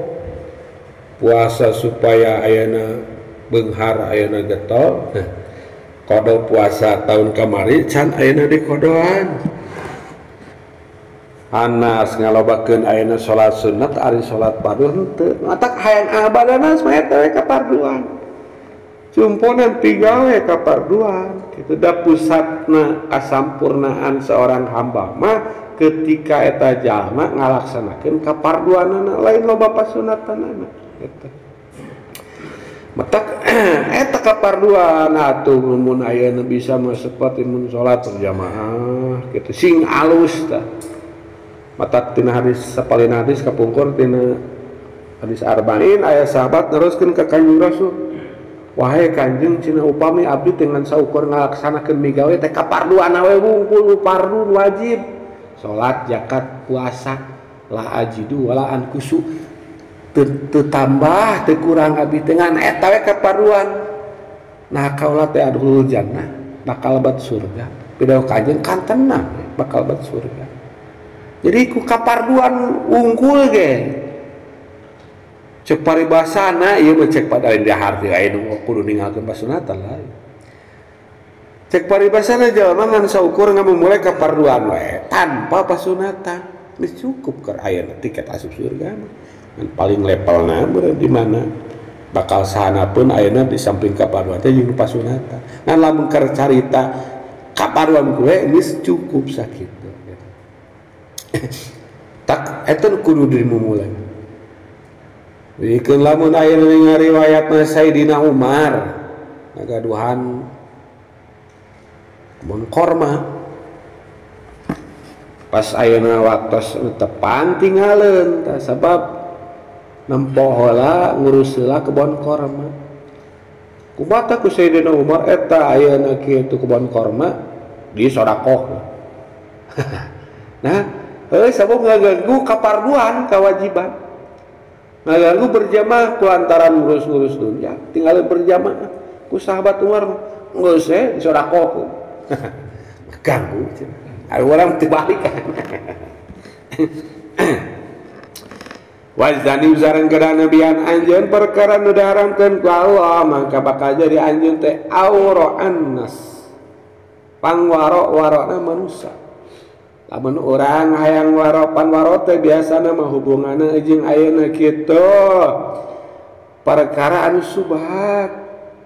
puasa supaya ayeuna beunghar ayeuna getol kodo puasa tahun kamari can ayeuna dikodoan anas ngalobakeun ayeuna salat sunat ari salat fardu henteu matak hayang abadana mah eta we kaparduan cumponan pigawe kaparduan kitu da pusatna kasampurnaan seorang hamba mah ketika eta jalma ngalaksanakeun kaparduanana lain loba pasunatanana eta matak eta kaparduan atuh mun ayeuna bisa mah seperti mun salat berjamaah kitu sing alus tah matak tina hadis sapalina hadis kapungkur tina hadis arba'in aya sahabat neruskeun ka Kanjeng Rasul wahai Kanjeng cenah upami abdi dengan saukur ngalaksanakeun migawe teh kaparduanna we wungkul fardu wajib salat, zakat, puasa, la ajidu wala ankusu teu tambah teu kurang abdi teh ngan eta we kaparduan. Nah kaula teh adhulul jannah bakal bat surga. Pidauh kanjeng kantenna bakal bat surga. Jadi ku kaparduan wungkul ge. Cek paribasana ieu mah cek pada lain dahar teh aya nu kudu ninggalkeun pasunatan lain. Cek paribasana jalma ngan saukur ngamumule kaparduan we tanpa pasunatan geus cukup keur ayeuna tiket asup surga mah ngan paling levelna di mana bakal sahana pun ayeuna di samping kaparduan teh jeung pasunatan ngan lamun keur carita kaparduan kue geus cukup sakitu tak eta kudu dimumule. Bikeun lamun ayeuna ngariwayatna Sayyidina Umar Ngagaduhan kebon korma. Pas ayeuna waktos tepan tingaleun tah sabab nempo heula ngurus heula kebon korma. Kumaha ku Sayyidina Umar eta ayeuna kitu kebon korma disodakoh. Nah, sabab ngaganggu kaparduan kewajiban. Ngaganggu berjamaah kulantaran ngurus-ngurus dunia, tinggal berjamaah ku sahabat Umar geus we disodakoh. Ganggu cenah. Ari urang teu balik. Wazani sareng nabian anjeun perkara nu diharamkeun ku Allah maka bakal jadi anjeun teh aura annas. Pangwaro-warona manusia. Lamun urang hayang waro panwaro teh biasana mah hubunganna jeung ayeuna kitu. Perkara anu subhat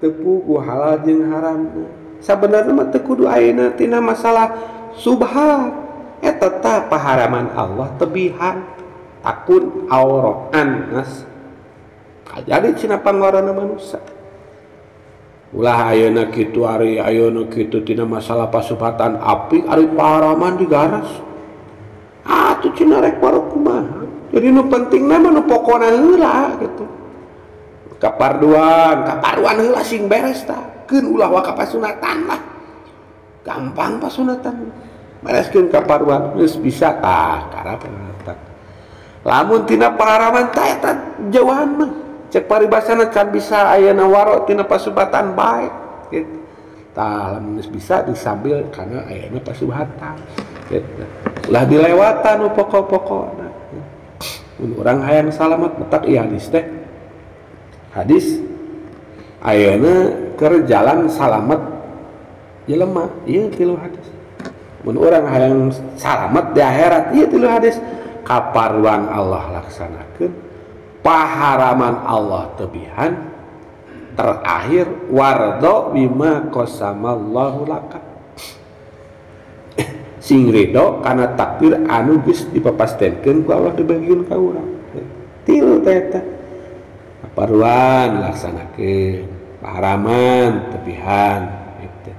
teu puguh halal jeung haramna. Sabenerna mah teu kudu ayeuna tina masalah subhat. Eta tah paharaman Allah tebihan takun aura annas. Kajadi cenah pangwarona manusia. Ulah ayeuna kitu ari ayeuna kitu tina masalah pasubhatan api ari paharaman digaras. Atuh cenah rek waro kumaha. Jadi nu pentingna mah nu pokona heula kitu. Kaparduan, kaparduan heula sing beres tah. Keun ulah wa kapasunatan lah. Gampang pasunatan. Bereskeun kaparduan geus bisa tah karapatan. Lamun tina paharaman tah eta jauhan mah. Cek paribasana can bisa ayeuna waro tina pasubatan bae gitu. Tah lamun geus bisa disambil kana ayeuna pasubatan gitu. Ulah dilewatan nu pokok-pokokna. Mun urang hayang salamat metak ieu hadis teh. Hadis ayeuna keur jalan salamet jelema ieu tilu hadis. Mun urang hayang salamet di akhirat ieu tilu hadis. Kaparluan Allah laksanakeun, paharaman Allah tebihan, terakhir wardo bima qasamallahu laka. Sing ridho kana takdir anu geus dipapastenkeun ku Allah dibagikeun ka urang. Tilu teh eta. Kaparluan laksanakeun, paharaman tebihan gitu.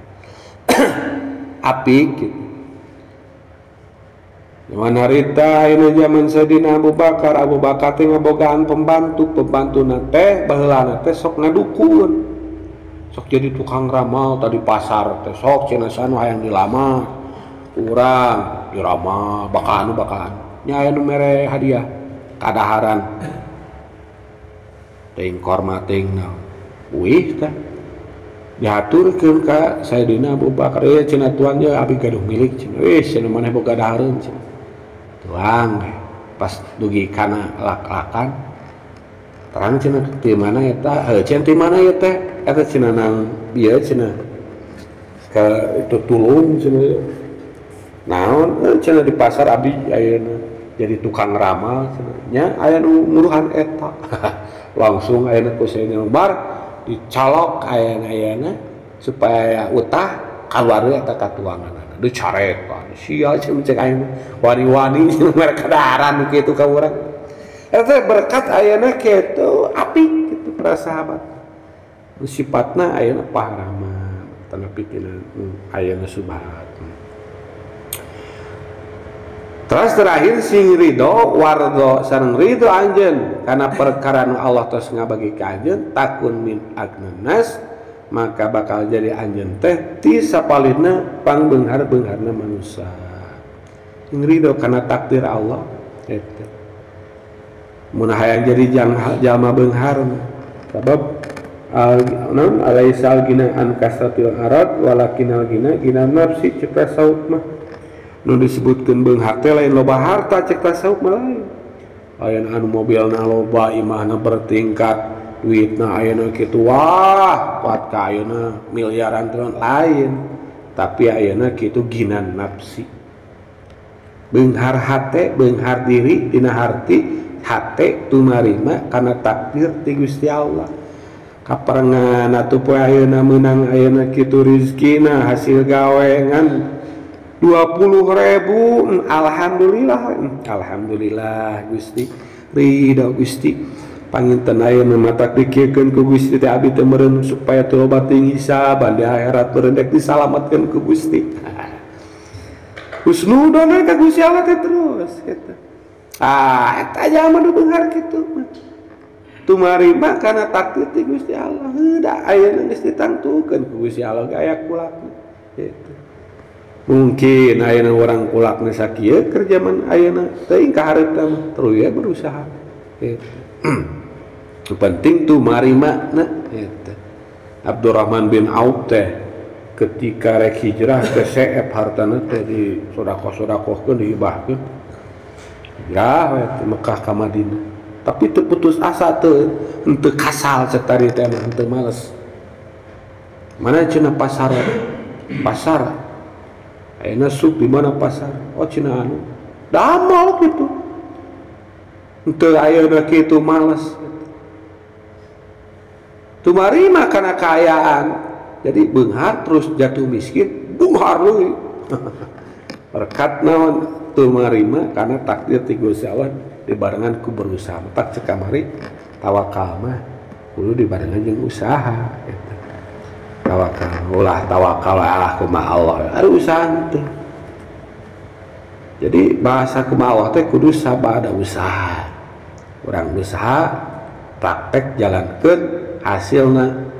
Apik gitu. Zaman harita ayeuna zaman Sayyidina Abu Bakar, Abu Bakar teh ngabogaan pembantu, pembantuna teh baheulana teh sok ngadukun. Sok jadi tukang ramal tadi pasar teh sok cenah sanu hayang dilamar. Urang diramal bakal anu bakal anu. Nya aya nu mere hadiah kadaharan. Teuing korma teuing naon. Uih teh diaturkeun ka Sayyidina Abu Bakar, ieu cenah tuan ye abi gaduh milik cenah. Wih cenah maneh boga dahareun cenah. Tuang pas dugi kana lak-lakan terang cenah ti mana eta heuh cenah ti mana ieu teh eta cenah nang bieu cenah ka itu tulung cenah naon cenah di pasar abdi ayeuna jadi tukang ramal cenah nya aya nu nguruhan eta. Langsung ayeuna ku Sayyidina Umar dicalok ayeuna supaya utah kaluar eta katuangan dicarekan sia cek aing wani-wani mereka daharan kitu ka urang eta berkat ayeuna kitu apik kitu para sahabat sifatna ayeuna paharaman tanapi tina ayeuna subhat. Terus terakhir sing ridho wardo sareng ridho anjeun kana perkara nu Allah tos ngabagi ka anjeun takun min agnanas maka bakal jadi anjeun teh ti sapalihna pangbeunghar-beungharna manusia. Sing ridho kana takdir Allah eta. Mun hayang jadi jalma beunghar sabab naon alaisal gina an kasratil arad walakinal gina gina nafsi cek tasawuf mah. Nu disebutkeun beunghar teh lain loba harta cek tasawuf mah lain. Lain anu mobilna loba imahna bertingkat duitna ayeuna kitu wah kuat ka ayeuna miliaran triliun lain tapi ayeuna kitu ginan nafsi beunghar hate beunghar diri dina harti hate tumarima kana takdir ti Gusti Allah kaparengan atuh poe ayeuna meunang ayeuna kitu rezekina hasil gawe ngan 20.000 alhamdulillah alhamdulillah Gusti ridho Gusti. Panginten ayeuna matak dikiekeun ku Gusti teh abdi teh meureun supaya teu loba teuing hisaban di akhirat meureun dek disalametkeun ku Gusti. Husnudon we ka Gusti Allah teh terus kitu. Ah eta jalma nu beunghar kitu mah. Tumarima kana takdir ti Gusti Allah. Heuh da ayeuna geus ditangtukeun ku Gusti Allah ge aya kulakna kitu. Mungkin ayeuna urang kulakna sakieu keur jaman ayeuna teuing ka hareup mah terus we berusaha kitu. Penting tumarima na gitu. Abdurrahman bin Auf teh ketika rek hijrah ke seep hartana teh di sodakoh-sodakohkeun dihibahkeun hijrah we Mekah ka Madinah tapi teu putus asa teu henteu kasal cek tadi teh henteu males mana cenah pasar pasar ayeuna sup di mana pasar oh cenah anu damel kitu henteu ayeuna kitu males tumarima kana kaayaan jadi beunghar terus jatuh miskin beunghar leuwih berkat naon tumarima kana takdir ti Gusti Allah dibarengan ku berusaha tak cek kamari tawakal mah kudu dibarengan jeung usaha eta tawakal ulah tawakal ah kumaha Allah ari usaha teh jadi bahasa kumaha Allah teh kudu sabada usaha urang usaha praktek jalankeun hasilna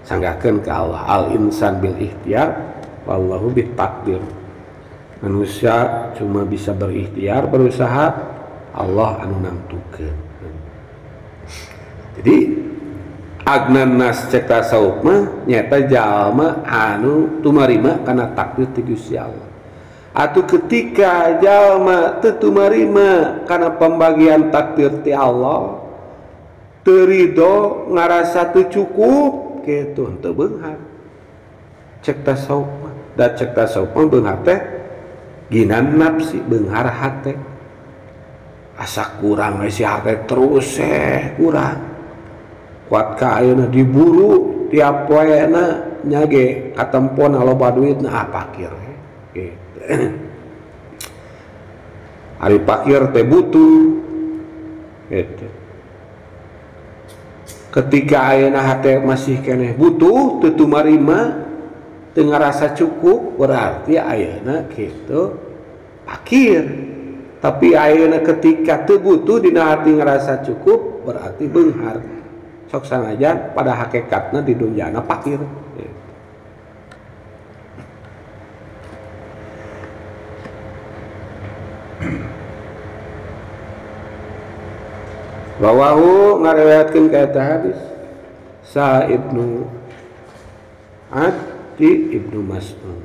sanggakeun ka Allah al insan bil ikhtiar wallahu bit takdir manusia cuma bisa berikhtiar berusaha Allah anu nangtukeun jadi agnan nas cek tasawuf mah nyata jalma anu tumarima kana takdir ti Gusti Allah atuh ketika jalma teu tumarima kana pembagian takdir ti Allah teu ridho ngarasa teu cukup kitu henteu beunghar cek tasawuf mah da cek tasawuf mah beunghar teh ginan nafsi beunghar hate asa kurang we si hate terus kurang kuat ka ayeuna diburu tiap poena nya ge katempona loba duitna ah pakir we kitu ari pakir teh butuh kitu ketika ayeuna hate masih keneh butuh teu tumarima teu ngarasa cukup berarti ayeuna kitu pakir tapi ayeuna ketika teu butuh dina hati ngarasa cukup berarti beunghar sok sanajan pada hakikatna di dunyana pakir rawahu ngariwayatkeun ka eta hadis Sa Ibnu Adi Ibnu Mas'ud.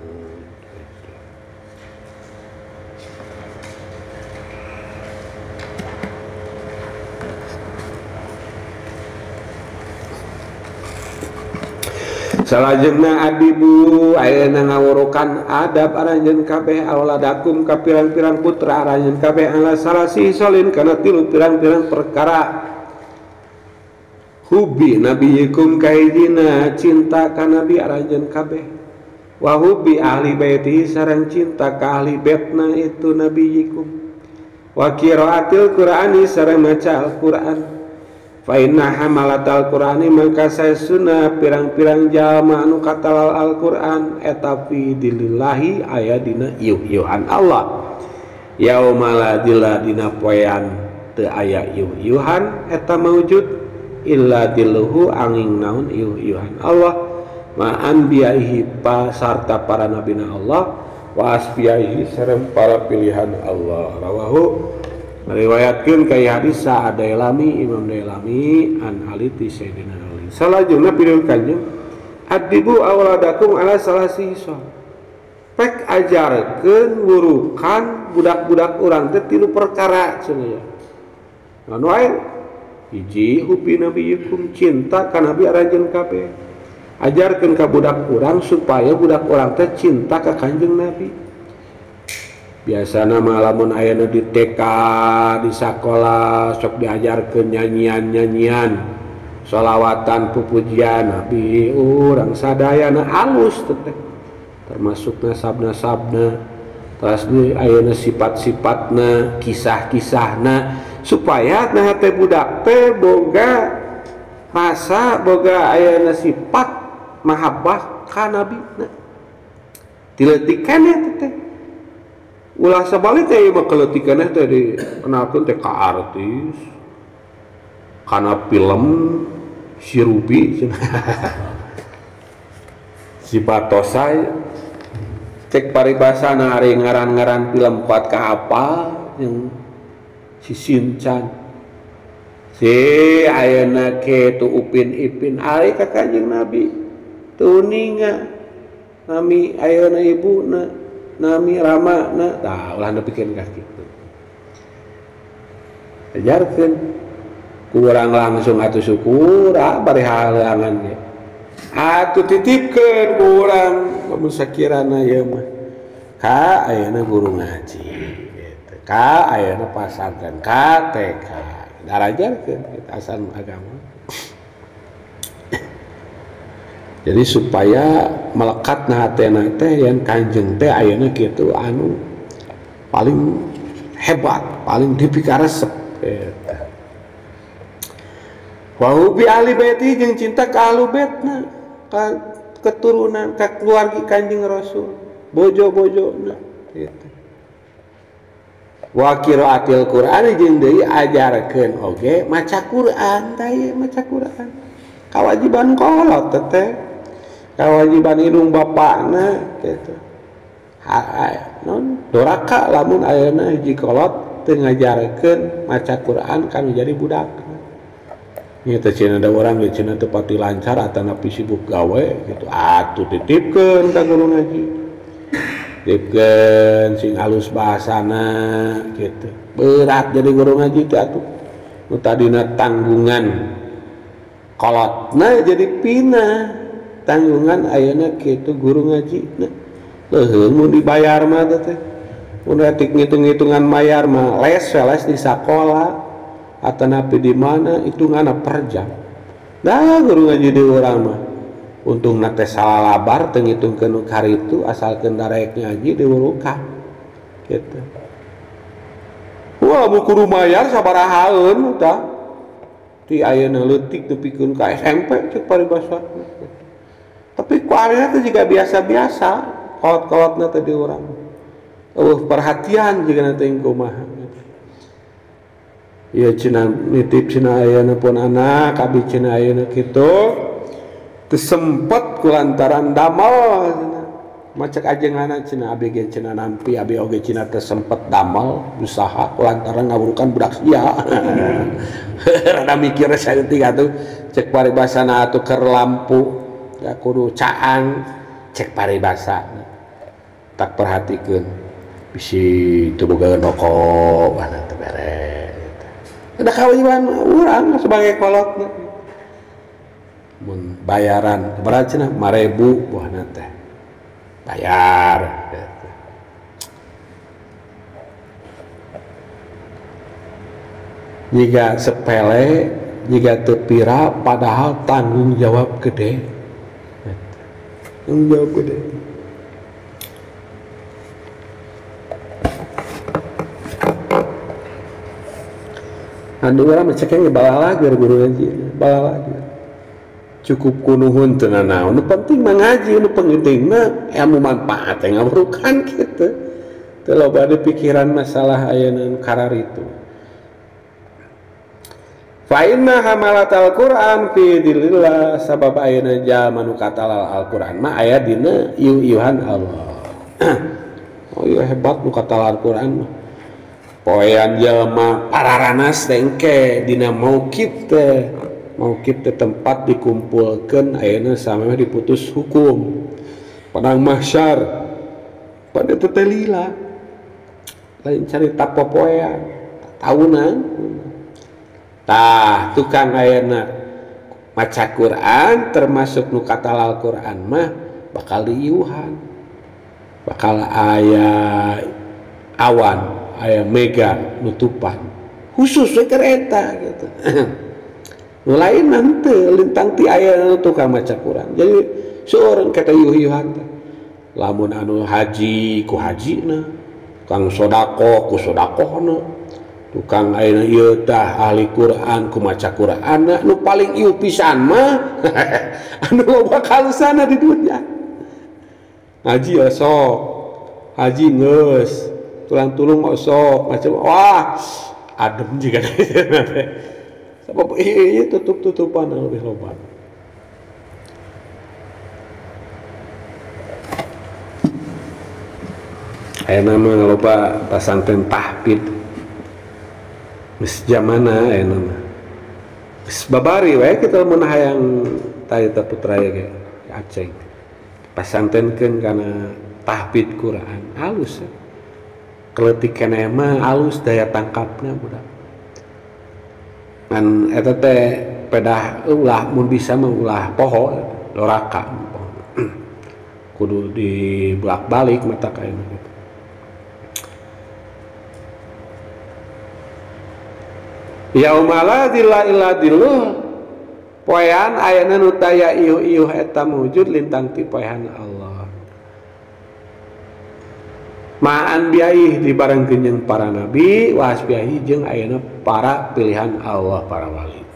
Salajengna adibu ayeuna ngawurukan adab aranjeun kabeh auladakum ka pirang-pirang putra aranjeun kabeh ala salasi solin kana tilu pirang-pirang perkara hubi nabiyikum kahijina cinta ka nabi aranjeun kabeh wa hubi ahli baitihi sareng cinta ka ahli baitna itu nabiyikum wa qiraatil qur'ani sareng maca Al-Qur'an fa inna hamalatal qur'ani mangka saesuna pirang-pirang jalma anu katalal Al-Qur'an eta fi dilillahi aya dina iuh-iuhan Allah yauma la dila dina poean teu aya iuh-iuhan eta maujud illa diluhu angin naun iuh-iuhan Allah ma anbiyaihi pa sarta para nabina Allah wa asfiyaihi sareng para pilihan Allah rawahu meriwayatkeun ka hadis Sa'dailami Imam Dailami an Ali ti Sayyidina Ali salajengna pidul kanjeng adibu auladakum ala salasi hisab pek ajarkeun wurukan budak-budak urang teh tilu perkara cenah ya anu ae hiji hubi nabiyukum cinta ka nabi aranjeun kabeh ajarkeun ka budak urang supaya budak urang teh cinta ka kanjeng nabi. Biasana mah lamun ayeuna di TK di sakola sok diajarkeun nyanyian-nyanyian sholawatan pupujian nabi urang sadayana alus teh termasuk nasab-nasabna terus deui ayeuna sifat-sifatna kisah-kisahna Supaya nah teh budak teh boga rasa boga ayana sifat mahabbah ka nabi na. Tileutik keneh teh. Ulah sabalik teh ieu mah keleutik keneh teh dikenalkeun teh ka artis, kana film si Ruby si Batosai cek paribasana ari ngaran-ngaran film kuat ka apa yang si Shinchan si ayeuna ke tu Upin Ipin ari ka Kanjeng Nabi teu uninga nami ayeuna ibuna nami ramana tah ulah nepikeun ka kitu ajarkeun kurang langsung atuh syukur bari halangan ge atuh titipkeun ku urang lamun sakirana ieu mah ka ayeuna guru ngaji gitu ka ayeuna pasantren ka TK darajarkeun kitu asal agama. Jadi supaya melekat na hatena teh yang kanjeng teh ayeuna kitu anu paling hebat, paling dipikaresep gitu. Wa hubi ahli baiti jeung cinta ka ahlu baitna, ka keturunan, ka keluarga Kanjeng Rasul, bojo-bojona gitu. Wa qiraatil Qur'an jeung deui ajarkeun oge maca Qur'an teh maca Qur'an. Kawajiban kolot teh. Kawajiban indung bapakna gitu. Non doraka lamun ayeuna hiji kolot teu ngajarkeun maca Qur'an kan jadi budak. Ieu teh cenah da urang ge cenah teu pati lancar atanapi sibuk gawe gitu. Atuh titipkeun ka guru ngaji. Titipkeun sing halus bahasana gitu. Berat jadi guru ngaji teh atuh. Nu tadina tanggungan kolotna jadi pinah. Tanggungan ayeuna kitu guru ngaji. Leuheung mun dibayar mah teh. Mun etik ngitung-ngitungan mayar mah les les di sakola atanapi di mana hitunganna per jam. Dah guru ngaji di urang mah. Untungna teh salalabar teu ngitungkeun nu karitu asalkeun darek ngaji diwurukan. Gitu. Wah, mun kudu mayar sabarahaeun tah. Ti ayeuna leutik nepikeun ka SMP cek paribasa. Tapi ku ayeuna teh jiga biasa-biasa, kolot-kolotna teh di urang. Eueuh perhatian jiga teh kumaha. Ya cenah nitip cenah ayeuna pun anak abi cenah ayeuna kitu teu sempet kulantaran damel cenah macek ajenganna cenah abi ge cenah nampi abi oge cenah teu sempet damel usaha kulantaran ngawurukan budak sia. Rada mikir saeutik atuh cek paribasana atuh keur lampu ya kudu caang cek paribasa tak perhatikeun bisi teu boga rokok mana teu beres. Ada kewajiban urang sebagai kolotna. Mun bayaran berapa cenah 5.000 buahna teh. Bayar gitu. Jika sepele, jika teu pira padahal tanggung jawab gede. Tanggung jawab gede. Anu urang mah cekeng balalageur guru ngaji, balalageur. Cukup kunuhun teu nanaon, nu penting mah ngaji, nu penting mah ilmu manfaat teh ngawurukan kitu. Teu loba pikiran masalah ayeuna kararitu. Fa inna hamalatal Qur'an fi dilillah sabab ayeuna jalma nu katalal Al-Qur'an mah aya dina iuh-iuhan Allah. Oh iya hebat nu katalal Al-Qur'an mah. Poean jelema pararanas teh engke dina mauqif teh. Mauqif teh tempat dikumpulkeun ayeuna samemeh diputus hukum. Padang mahsyar. Pada teh lila. Lain carita popoean, taunan. Tah tukang ayeuna maca Quran termasuk nu katalal Quran mah bakal diiuhan. Bakal aya awan, aya mega nutupan. Khusus we keur eta gitu. Nu lain mah henteu lintang ti aya nu tukang maca Quran. Jadi seueur kata yuh-yuhan teh. Lamun anu haji ku hajina, tukang sedekah ku sedekahna. Tukang ayeuna ieu tah ahli Quran kumaca Quran nu paling ieu pisan mah anu loba kalusana di dunya. Ngaji osok, haji geus, tulang tulung osok, macam wah adem juga. Sebab ieu tutup-tutupan lebih loba. Ayeuna mah loba pasantren tahfidz. Geus jamana ayeuna mah. Geus babari we kitu mun hayang ta putra ye ge Aceng. Pasantrenkeun kana tahfidz Quran alus. Keletik keneh mah alus daya tangkapna budak. Ngan eta teh pedah ulah mun bisa mah ulah poho doraka. Kudu dibolak-balik mata kaina gitu. Yauma la dzilla illa dzilluh poean ayana nu taya iuh-iuh eta mujud lintang ti poean Allah. Ma'an biaih dibarengkeun jeung para nabi wa asbiahi jeung ayana para pilihan Allah para wali.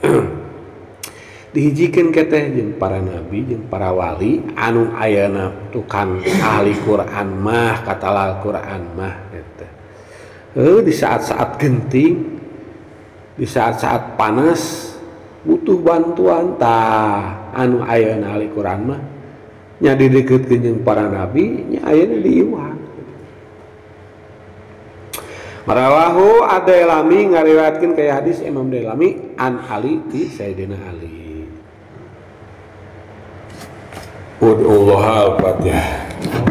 Dihijikeun keteh jeung para nabi jeung para wali anu ayana tukang ahli Quran mah katalal Quran mah eta. Di saat-saat genting, di saat-saat panas butuh bantuan tah anu ayeuna ahli Quran mah nya dideukeutkeun jeung para nabi nya ayeuna diiwang. Rawahu Ad-Dailami ngariwayatkeun ka hadis Imam Dailami an Ali ti Sayyidina Ali. Ud'ullah al-Fatihah.